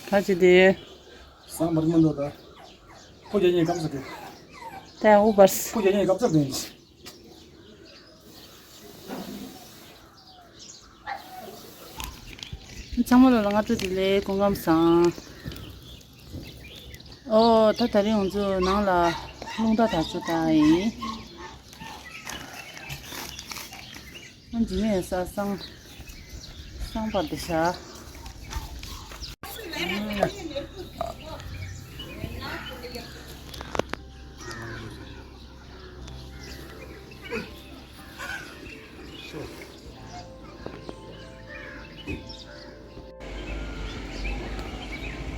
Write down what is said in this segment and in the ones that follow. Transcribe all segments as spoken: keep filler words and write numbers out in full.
ཁ་ཅིག་དེ། སང་མར་མི་འདུག་ད། ཕོ་རྒྱ་ཉེ་སྐམ་ས་དེ། ད་ཨུ་བར། ཕོ་རྒྱ་ཉེ་སྐམ་ས་དེ། ཚང་མ་ལ་ལ་ང་ཚོ་དེ་ལས་སྐུ་ཁམས་བཟང་། ཨོ་ད་དེ་རིང་ང་ཚོ་ནང་ལ་རླུང་རྟ་དར་ལྕོག་བཏང་ཡིན། ཨ་འཇིགས་མེད་ས་སང་སང་བར་དུ་བཞག་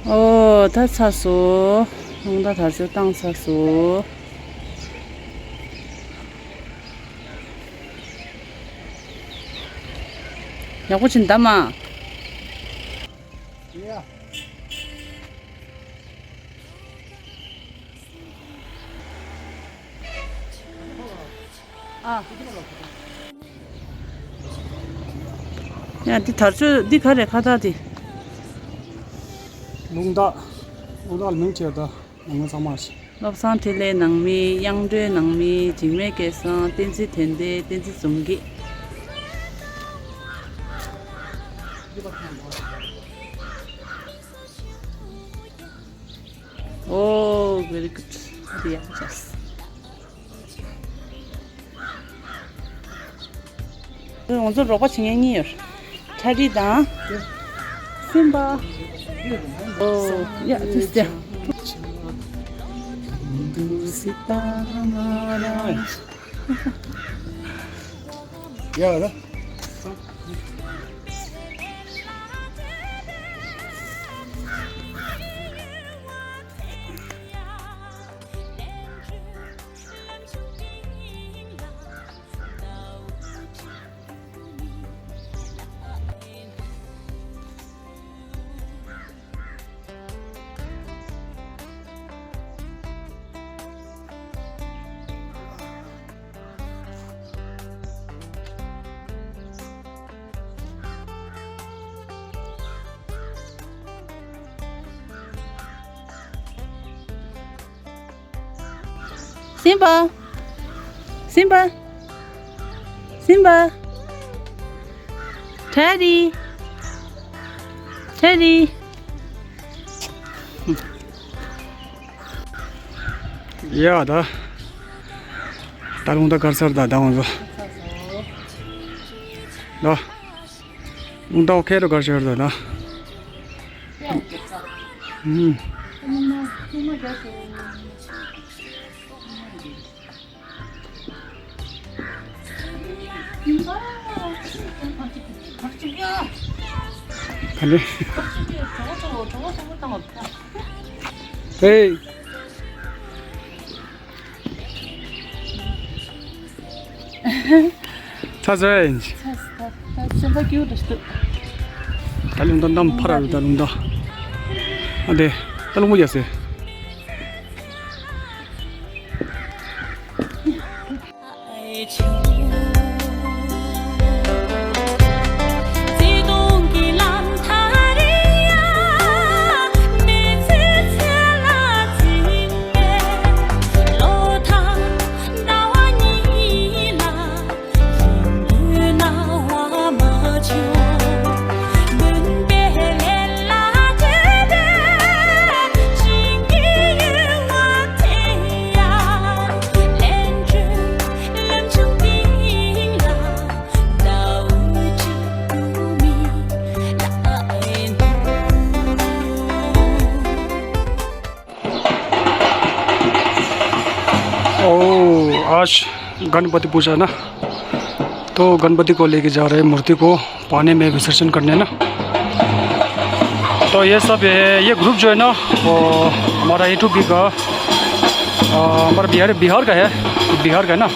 ཨོ་ད་ཚར་སོང་། རླུང་རྟ་དར་ལྕོག་བཏང་ཚར་སོང་། ཡག་པོ་བྱིན་ད་མ། ཨ། ཡ་འདི་དར་ལྕོག་འདི་ག་རེ་ཁ་བཏགས་འདི། རླུང་རྟ། རླུང་རྟ་ལ་མིང་བྲིས་ད། ནང་མི་ཚང་མ་ཞིག་བློ་བཟང་འཕྲིན་ལས་ནང་མི། དབྱངས་སྒྲོན་ནང་མི། འཇིགས་མེད་སྐལ་བཟང་། བསྟན་འཛིན་དོན་ལྡན། བསྟན་འཛིན་འཛོམས་སྐྱིད། Oh, very good. འདི་ཡག་པོ་བྱས། ང་ཚོ་རོགས་པ་བྱེད་མཁན་གཉིས་ཡོད། ཁྲ་རི་དང་། སིམ་པ། ཨོ་ཡ་ཏུ་སི་ཏ། ཡ་ར། སིམ་པ། སིམ་པ། སིམ་པ། ཁྲ་རི། ཁྲ་རི། ཡ་ད། ད་རླུང་རྟ་གར་ཚར་ད་ད་ང་ཚོ། ད། རླུང་རྟ་ཁེ་རུ་གར་ཤར་ད་ད། ཨུམ། ག་ནས། ཧེ། ཚ་ཚ་ཡིན། ཚ་ཚ་ཚ་སེམས་པ་སྐྱིད་པོ་འདྲ་ཞིག་འདུག་ད་རླུང་རྟ་གནམ་འཕར་ར་རུ་ད་རླུང་རྟ། ཨ་དེ། ད་རླུང་མོ་རྒྱག་སེ། ओ, आज गणपति पूजा ना, तो गणपति को लेके जा रहे हैं, मूर्ति को पानी में विसर्जन करने ना। तो ये सब है, ये ग्रुप जो है ना, वो हमारा यूट्यूब भी का, आ, हमारा बिहार, बिहार का है, बिहार का है ना।